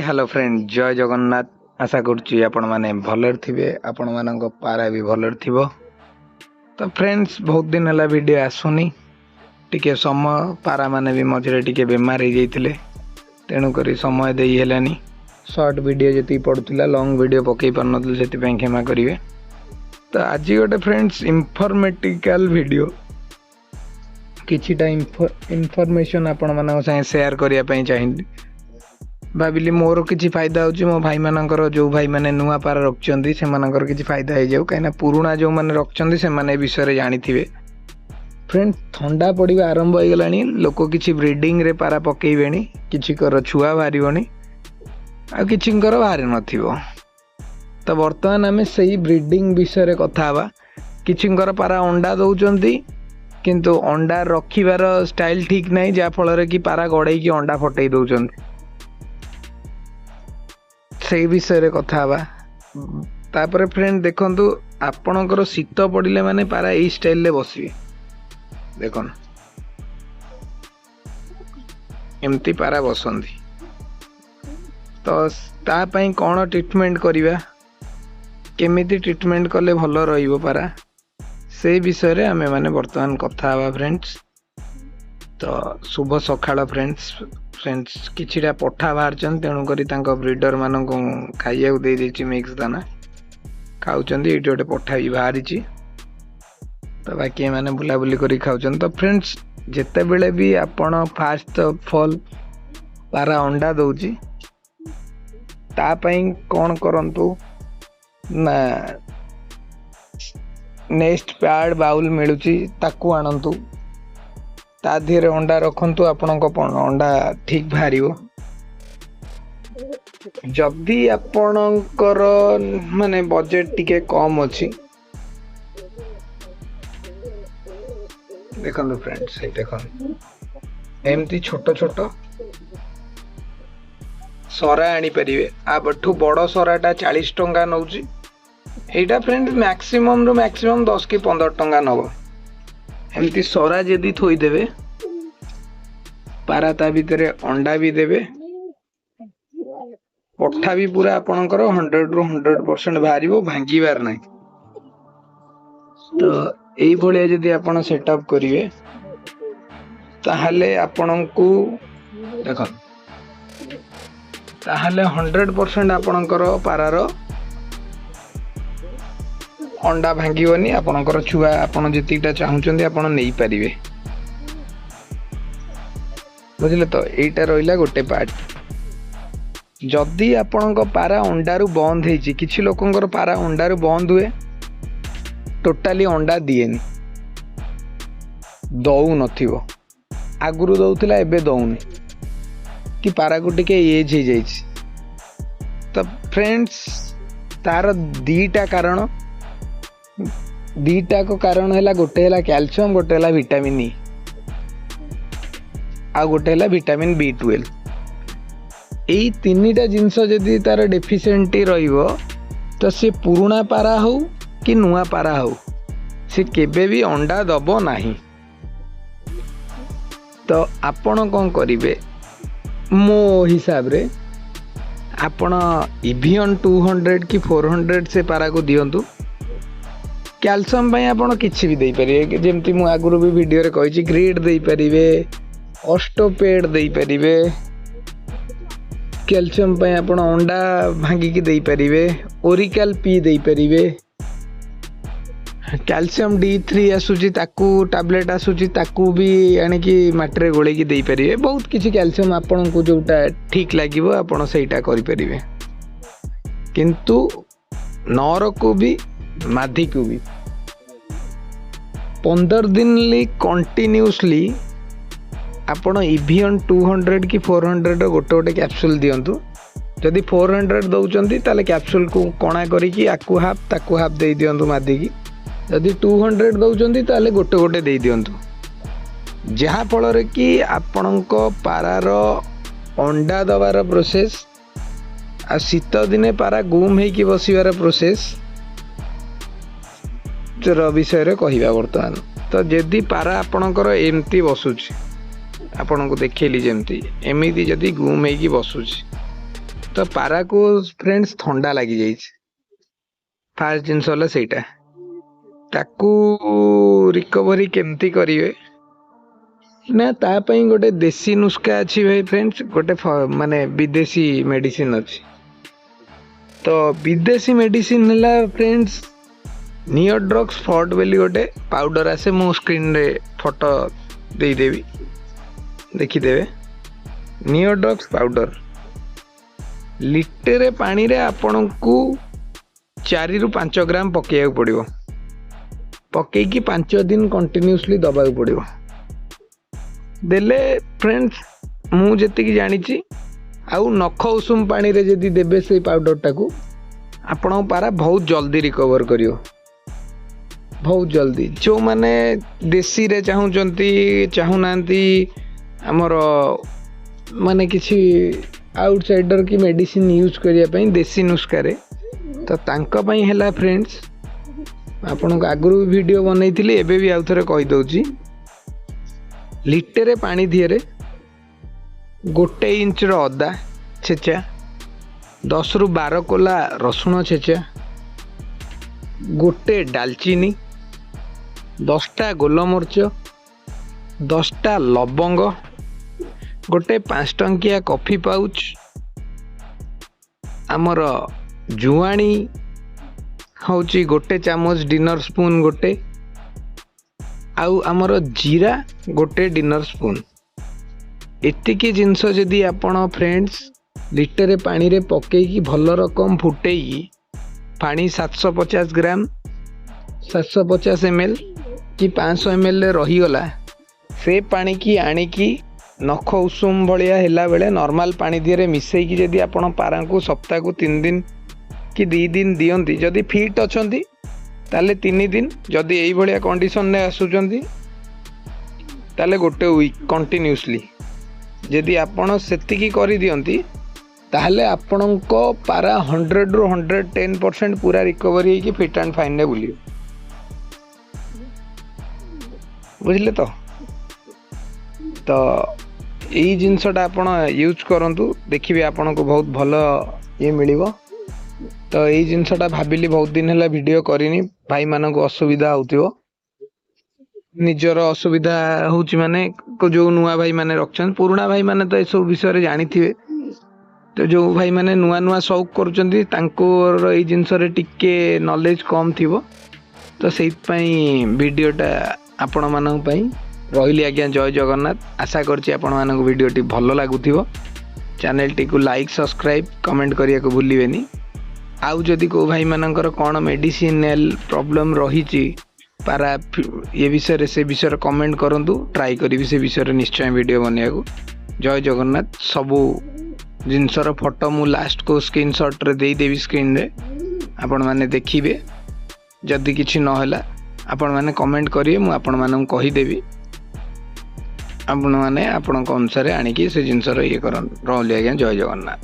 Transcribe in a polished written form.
Hello friend, ଜୟ ଜଗନ୍ନାଥ। ଆଶା କରୁଛି ଆପଣମାନେ ଭଲରେ ଥିବେ, ଆପଣମାନଙ୍କ ପାରା ବି ଭଲରେ ଥିବ। ତ ଫ୍ରେଣ୍ଡସ୍, ବହୁତ ଦିନ ହେଲା ଭିଡ଼ିଓ ଆସୁନି, ଟିକେ ସମୟ, ପାରାମାନେ ବି ମଝିରେ ଟିକେ ବେମାର ହେଇଯାଇଥିଲେ, ତେଣୁକରି ସମୟ ଦେଇ ହେଲାନି। ସର୍ଟ ଭିଡ଼ିଓ ଯେତିକି ପଡ଼ୁଥିଲା, ଲଙ୍ଗ୍ ଭିଡ଼ିଓ ପକାଇ ପାରୁନଥିଲି, ସେଥିପାଇଁ କ୍ଷମା କରିବେ। ତ ଆଜି ଗୋଟେ ଫ୍ରେଣ୍ଡସ୍ ଇନଫର୍ମେଟିକାଲ ଭିଡ଼ିଓ, କିଛିଟା ଇନଫର୍ମେସନ୍ ଆପଣମାନଙ୍କ ସାଙ୍ଗେ ସେୟାର କରିବା ପାଇଁ ଚାହିଁଲି। ଭାବିଲି ମୋର କିଛି ଫାଇଦା ହେଉଛି, ମୋ ଭାଇମାନଙ୍କର, ଯେଉଁ ଭାଇମାନେ ନୂଆ ପାରା ରଖିଛନ୍ତି ସେମାନଙ୍କର କିଛି ଫାଇଦା ହେଇଯାଉ, କାହିଁକିନା ପୁରୁଣା ଯେଉଁମାନେ ରଖିଛନ୍ତି ସେମାନେ ଏ ବିଷୟରେ ଜାଣିଥିବେ। ଫ୍ରେଣ୍ଡ, ଥଣ୍ଡା ପଡ଼ିବା ଆରମ୍ଭ ହେଇଗଲାଣି, ଲୋକ କିଛି ବ୍ରିଡ଼ିଂରେ ପାରା ପକେଇବେଣି, କିଛିଙ୍କର ଛୁଆ ବାହାରିବଣି ଆଉ କିଛିଙ୍କର ବାହାରି ନଥିବ। ତ ବର୍ତ୍ତମାନ ଆମେ ସେଇ ବ୍ରିଡ଼ିଂ ବିଷୟରେ କଥା ହେବା। କିଛିଙ୍କର ପାରା ଅଣ୍ଡା ଦେଉଛନ୍ତି, କିନ୍ତୁ ଅଣ୍ଡା ରଖିବାର ଷ୍ଟାଇଲ୍ ଠିକ୍ ନାହିଁ, ଯାହାଫଳରେ କି ପାରା ଗଡ଼େଇକି ଅଣ୍ଡା ଫଟେଇ ଦେଉଛନ୍ତି, ସେଇ ବିଷୟରେ କଥା ହେବା। ତାପରେ ଫ୍ରେଣ୍ଡ ଦେଖନ୍ତୁ, ଆପଣଙ୍କର ଶୀତ ପଡ଼ିଲେ ମାନେ ପାରା ଏଇ ଷ୍ଟାଇଲରେ ବସିବେ। ଦେଖନ୍ତୁ, ଏମିତି ପାରା ବସନ୍ତି। ତ ତା ପାଇଁ କ'ଣ ଟ୍ରିଟମେଣ୍ଟ କରିବା, କେମିତି ଟ୍ରିଟମେଣ୍ଟ କଲେ ଭଲ ରହିବ ପାରା, ସେଇ ବିଷୟରେ ଆମେମାନେ ବର୍ତ୍ତମାନ କଥା ହେବା ଫ୍ରେଣ୍ଡସ୍। ତ ଶୁଭ ସକାଳ ଫ୍ରେଣ୍ଡସ୍। ଫ୍ରେଣ୍ଡସ୍, କିଛିଟା ପଠା ବାହାରିଛନ୍ତି, ତେଣୁକରି ତାଙ୍କ ବ୍ରିଡ଼ରମାନଙ୍କୁ ଖାଇବାକୁ ଦେଇଦେଇଛି, ମିକ୍ସ ଦାନା ଖାଉଛନ୍ତି। ଏଇଠି ଗୋଟେ ପଠା ବି ବାହାରିଛି, ତ ବାକି ଏମାନେ ବୁଲାବୁଲି କରି ଖାଉଛନ୍ତି। ତ ଫ୍ରେଣ୍ଡସ୍, ଯେତେବେଳେ ବି ଆପଣ ଫାଷ୍ଟ ଅଫ୍ ଅଲ୍ ପାରା ଅଣ୍ଡା ଦେଉଛି, ତା ପାଇଁ କ'ଣ କରନ୍ତୁ ନା, ନେକ୍ସଟ ପ୍ୟାଡ୍ ବାଉଲ୍ ମିଳୁଛି, ତାକୁ ଆଣନ୍ତୁ, ତା ଦେହରେ ଅଣ୍ଡା ରଖନ୍ତୁ, ଆପଣଙ୍କ ଅଣ୍ଡା ଠିକ୍ ବାହାରିବ। ଯଦି ଆପଣଙ୍କର ମାନେ ବଜେଟ୍ ଟିକେ କମ୍ ଅଛି, ଦେଖନ୍ତୁ ଫ୍ରେଣ୍ଡସ୍, ସେଇ ଦେଖନ୍ତୁ, ଏମିତି ଛୋଟ ଛୋଟ ସରା ଆଣିପାରିବେ। ଆଠୁ ବଡ଼ ସରାଟା 40 ଟଙ୍କା ନେଉଛି, ଏଇଟା ଫ୍ରେଣ୍ଡ ମ୍ୟାକ୍ସିମମ୍ରୁ ମ୍ୟାକ୍ସିମମ୍ 10 କି 15 ଟଙ୍କା ନେବ। ଏମିତି ସରା ଯଦି ଥୋଇଦେବେ, ପାରା ତା ଭିତରେ ଅଣ୍ଡା ବି ଦେବେ, ପଠା ବି ପୁରା ଆପଣଙ୍କର 100ରୁ 100% ବାହାରିବ, ଭାଙ୍ଗିବାର ନାହିଁ। ତ ଏଇଭଳିଆ ଯଦି ଆପଣ ସେଟଅପ୍ କରିବେ, ତାହେଲେ ଆପଣଙ୍କୁ ଦେଖନ୍ତୁ, ତାହେଲେ 100% ଆପଣଙ୍କର ପାରାର ଅଣ୍ଡା ଭାଙ୍ଗିବନି, ଆପଣଙ୍କର ଛୁଆ ଆପଣ ଯେତିକିଟା ଚାହୁଁଛନ୍ତି ଆପଣ ନେଇପାରିବେ, ବୁଝିଲେ? ତ ଏଇଟା ରହିଲା ଗୋଟେ ପାର୍ଟ। ଯଦି ଆପଣଙ୍କ ପାରା ଅଣ୍ଡାରୁ ବନ୍ଦ ହେଇଛି, କିଛି ଲୋକଙ୍କର ପାରା ଅଣ୍ଡାରୁ ବନ୍ଦ ହୁଏ, ଟୋଟାଲି ଅଣ୍ଡା ଦିଏନି, ଦଉନଥିବ, ଆଗରୁ ଦଉଥିଲା ଏବେ ଦଉନି, କି ପାରାକୁ ଟିକେ ଏଜ୍ ହେଇଯାଇଛି, ତ ଫ୍ରେଣ୍ଡସ୍ ତାର ଦୁଇଟା କାରଣ। ଦୁଇଟାକ କାରଣ ହେଲା, ଗୋଟେ ହେଲା କ୍ୟାଲସିୟମ୍, ଗୋଟେ ହେଲା ଭିଟାମିନ୍ ଇ, ଆଉ ଗୋଟେ ହେଲା ଭିଟାମିନ୍ ବି 12। ଏଇ ତିନିଟା ଜିନିଷ ଯଦି ତାର ଡେଫିସିଏଣ୍ଟି ରହିବ, ତ ସେ ପୁରୁଣା ପାରା ହଉ କି ନୂଆ ପାରା ହଉ, ସେ କେବେ ବି ଅଣ୍ଡା ଦେବ ନାହିଁ। ତ ଆପଣ କ'ଣ କରିବେ, ମୋ ହିସାବରେ ଆପଣ ଇଭିଅନ୍ 200 କି 400 ସେ ପାରାକୁ ଦିଅନ୍ତୁ। କ୍ୟାଲସିୟମ୍ ପାଇଁ ଆପଣ କିଛି ବି ଦେଇପାରିବେ, ଯେମିତି ମୁଁ ଆଗରୁ ବି ଭିଡ଼ିଓରେ କହିଛି, ଗ୍ରିଡ୍ ଦେଇପାରିବେ, ଅଷ୍ଟୋପେଡ୍ ଦେଇପାରିବେ, କ୍ୟାଲସିୟମ୍ ପାଇଁ ଆପଣ ଅଣ୍ଡା ଭାଙ୍ଗିକି ଦେଇପାରିବେ, ଓରିକାଲ ପି ଦେଇପାରିବେ, କ୍ୟାଲସିୟମ୍ ଡି 3 ଆସୁଛି, ତାକୁ ଟାବଲେଟ୍ ଆସୁଛି, ତାକୁ ବି ଆଣିକି ମାଟିରେ ଗୋଳେଇକି ଦେଇପାରିବେ। ବହୁତ କିଛି କ୍ୟାଲସିୟମ୍, ଆପଣଙ୍କୁ ଯେଉଁଟା ଠିକ୍ ଲାଗିବ ଆପଣ ସେଇଟା କରିପାରିବେ। କିନ୍ତୁ ନରକୁ ବି ମାଧିକୁ ବି 15 ଦିନ କଣ୍ଟିନ୍ୟୁସଲି ଆପଣ ଇଭିଅନ୍ 200 କି 400ର ଗୋଟେ ଗୋଟେ କ୍ୟାପସୁଲ୍ ଦିଅନ୍ତୁ। ଯଦି 400 ଦେଉଛନ୍ତି, ତାହେଲେ କ୍ୟାପସୁଲ୍କୁ କଣା କରିକି ଆକୁ ହାଫ୍ ତାକୁ ହାଫ୍ ଦେଇ ଦିଅନ୍ତୁ ମାଦିକି। ଯଦି 200 ଦେଉଛନ୍ତି, ତାହେଲେ ଗୋଟେ ଗୋଟେ ଦେଇଦିଅନ୍ତୁ, ଯାହାଫଳରେ କି ଆପଣଙ୍କ ପାରାର ଅଣ୍ଡା ଦେବାର ପ୍ରୋସେସ୍ ଆଉ ଶୀତ ଦିନେ ପାରା ଗୁମ୍ ହେଇକି ବସିବାର ପ୍ରୋସେସ୍ ର ବିଷୟରେ କହିବା ବର୍ତ୍ତମାନ। ତ ଯଦି ପାରା ଆପଣଙ୍କର ଏମିତି ବସୁଛି, ଆପଣଙ୍କୁ ଦେଖେଇଲି ଯେମିତି, ଏମିତି ଯଦି ଗୁମ୍ ହେଇକି ବସୁଛି, ତ ତ ପାରାକୁ ଫ୍ରେଣ୍ଡସ୍ ଥଣ୍ଡା ଲାଗିଯାଇଛି। ଫାର୍ଷ୍ଟ ଜିନିଷ ହେଲା ସେଇଟା। ତାକୁ ରିକଭରି କେମିତି କରିବେ ନା, ତା ପାଇଁ ଗୋଟେ ଦେଶୀ ନୁସ୍କା ଅଛି ଭାଇ ଫ୍ରେଣ୍ଡସ୍, ଗୋଟେ ମାନେ ବିଦେଶୀ ମେଡ଼ିସିନ ଅଛି। ତ ବିଦେଶୀ ମେଡ଼ିସିନ ହେଲା ଫ୍ରେଣ୍ଡସ୍ ନିଓଡ୍ରକ୍ସ ଫର୍ଟ ବୋଲି ଗୋଟେ ପାଉଡ଼ର ଆସେ। ମୁଁ ସ୍କ୍ରିନରେ ଫଟୋ ଦେଇଦେବି, ଦେଖିଦେବେ। ନିଓଡ୍ରକ୍ସ ପାଉଡ଼ର ଲିଟରେ ପାଣିରେ ଆପଣଙ୍କୁ 4ରୁ 5 ଗ୍ରାମ ପକାଇବାକୁ ପଡ଼ିବ। ପକେଇକି 5 ଦିନ କଣ୍ଟିନ୍ୟୁସଲି ଦେବାକୁ ପଡ଼ିବ। ଦେଲେ ଫ୍ରେଣ୍ଡସ୍, ମୁଁ ଯେତିକି ଜାଣିଛି, ଆଉ ନଖ ଉଷୁମ ପାଣିରେ ଯଦି ଦେବେ ସେଇ ପାଉଡ଼ରଟାକୁ, ଆପଣଙ୍କ ପାରା ବହୁତ ଜଲ୍ଦି ରିକଭର କରିବ, ବହୁତ ଜଲ୍ଦି। ଯେଉଁମାନେ ଦେଶୀରେ ଚାହୁଁଛନ୍ତି, ଚାହୁଁନାହାନ୍ତି ଆମର ମାନେ କିଛି ଆଉଟସାଇଡ଼ର କି ମେଡ଼ିସିନ ୟୁଜ୍ କରିବା ପାଇଁ ଦେଶୀ ନୁସ୍କାରେ, ତ ତାଙ୍କ ପାଇଁ ହେଲା ଫ୍ରେଣ୍ଡସ୍, ଆପଣଙ୍କୁ ଆଗରୁ ବି ଭିଡ଼ିଓ ବନେଇଥିଲି, ଏବେ ବି ଆଉ ଥରେ କହିଦେଉଛି। ଲିଟରେ ପାଣି ଦିହରେ 1 ଇଞ୍ଚର ଅଦା ଛେଚା, 10ରୁ 12 କୋଲା ରସୁଣ ଛେଚା, ଗୋଟେ ଡାଲଚିନି, 10ଟା ଗୋଲମରିଚ, 10ଟା ଲବଙ୍ଗ, ଗୋଟେ 5 ଟଙ୍କିଆ କଫି ପାଉଚ୍, ଆମର ଜୁଆଣି ହେଉଛି ଗୋଟେ ଚାମଚ ଡିନର୍ ସ୍ପୁନ୍ ଗୋଟେ, ଆଉ ଆମର ଜିରା ଗୋଟେ ଡିନର୍ ସ୍ପୁନ୍। ଏତିକି ଜିନିଷ ଯଦି ଆପଣ ଫ୍ରେଣ୍ଡସ୍ ଲିଟରେ ପାଣିରେ ପକେଇକି ଭଲ ରକମ ଫୁଟେଇକି, ପାଣି 750 ଗ୍ରାମ, 750 ଏମ୍ ଏଲ୍ କି 500 ଏମ୍ ଏଲ୍ରେ ରହିଗଲା, ସେ ପାଣିକି ଆଣିକି ନଖ ଉଷୁମ ଭଳିଆ ହେଲା ବେଳେ ନର୍ମାଲ୍ ପାଣି ଦିହରେ ମିଶେଇକି ଯଦି ଆପଣ ପାରାଙ୍କୁ ସପ୍ତାହକୁ 3 ଦିନ କି 2 ଦିନ ଦିଅନ୍ତି, ଯଦି ଫିଟ୍ ଅଛନ୍ତି ତାହେଲେ 3 ଦିନ, ଯଦି ଏଇଭଳିଆ କଣ୍ଡିସନରେ ଆସୁଛନ୍ତି ତାହେଲେ ଗୋଟେ ୱିକ୍ କଣ୍ଟିନ୍ୟୁସଲି ଯଦି ଆପଣ ସେତିକି କରିଦିଅନ୍ତି, ତାହେଲେ ଆପଣଙ୍କ ପାରା 100ରୁ 110% ପୁରା ରିକଭରି ହେଇକି ଫିଟ୍ ଆଣ୍ଡ ଫାଇନ୍ରେ ବୁଲିବ। ବୁଝିଲେ ତ? ତ ଏଇ ଜିନିଷଟା ଆପଣ ୟୁଜ୍ କରନ୍ତୁ, ଦେଖିବେ ଆପଣଙ୍କୁ ବହୁତ ଭଲ ଇଏ ମିଳିବ। ତ ଏଇ ଜିନିଷଟା ଭାବିଲି ବହୁତ ଦିନ ହେଲା ଭିଡ଼ିଓ କରିନି, ଭାଇମାନଙ୍କୁ ଅସୁବିଧା ହେଉଥିବ, ନିଜର ଅସୁବିଧା ହେଉଛି, ମାନେ ଯେଉଁ ନୂଆ ଭାଇମାନେ ରଖିଛନ୍ତି, ପୁରୁଣା ଭାଇମାନେ ତ ଏସବୁ ବିଷୟରେ ଜାଣିଥିବେ। ତ ଯେଉଁ ଭାଇମାନେ ନୂଆ ନୂଆ ସଉକ କରୁଛନ୍ତି, ତାଙ୍କର ଏଇ ଜିନିଷରେ ଟିକେ ନଲେଜ କମ୍ ଥିବ। ତ ସେଇଥିପାଇଁ ଭିଡ଼ିଓଟା ଆପଣମାନଙ୍କ ପାଇଁ ରହିଲି ଆଜ୍ଞା। ଜୟ ଜଗନ୍ନାଥ। ଆଶା କରୁଛି ଆପଣମାନଙ୍କୁ ଭିଡ଼ିଓଟି ଭଲ ଲାଗୁଥିବ। ଚ୍ୟାନେଲଟିକୁ ଲାଇକ୍, ସବସ୍କ୍ରାଇବ୍, କମେଣ୍ଟ କରିବାକୁ ଭୁଲିବେନି। ଆଉ ଯଦି କେଉଁ ଭାଇମାନଙ୍କର କ'ଣ ମେଡ଼ିସିନାଲ ପ୍ରୋବ୍ଲେମ୍ ରହିଛି ପାରା ଏ ବିଷୟରେ, ସେ ବିଷୟରେ କମେଣ୍ଟ କରନ୍ତୁ, ଟ୍ରାଏ କରିବି ସେ ବିଷୟରେ ନିଶ୍ଚୟ ଭିଡ଼ିଓ ବନେଇବାକୁ। ଜୟ ଜଗନ୍ନାଥ। ସବୁ ଜିନିଷର ଫଟୋ ମୁଁ ଲାଷ୍ଟକୁ ସ୍କ୍ରିନସଟ୍ରେ ଦେଇଦେବି, ସ୍କ୍ରିନ୍ରେ ଆପଣମାନେ ଦେଖିବେ। ଯଦି କିଛି ନହେଲା ଆପଣମାନେ କମେଣ୍ଟ କରିବେ, ମୁଁ ଆପଣମାନଙ୍କୁ କହିଦେବି। ଆପଣମାନେ ଆପଣଙ୍କ ଅନୁସାରେ ଆଣିକି ସେ ଜିନିଷର ଇଏ କରନ୍ତୁ। ରହିଲି ଆଜ୍ଞା, ଜୟ ଜଗନ୍ନାଥ।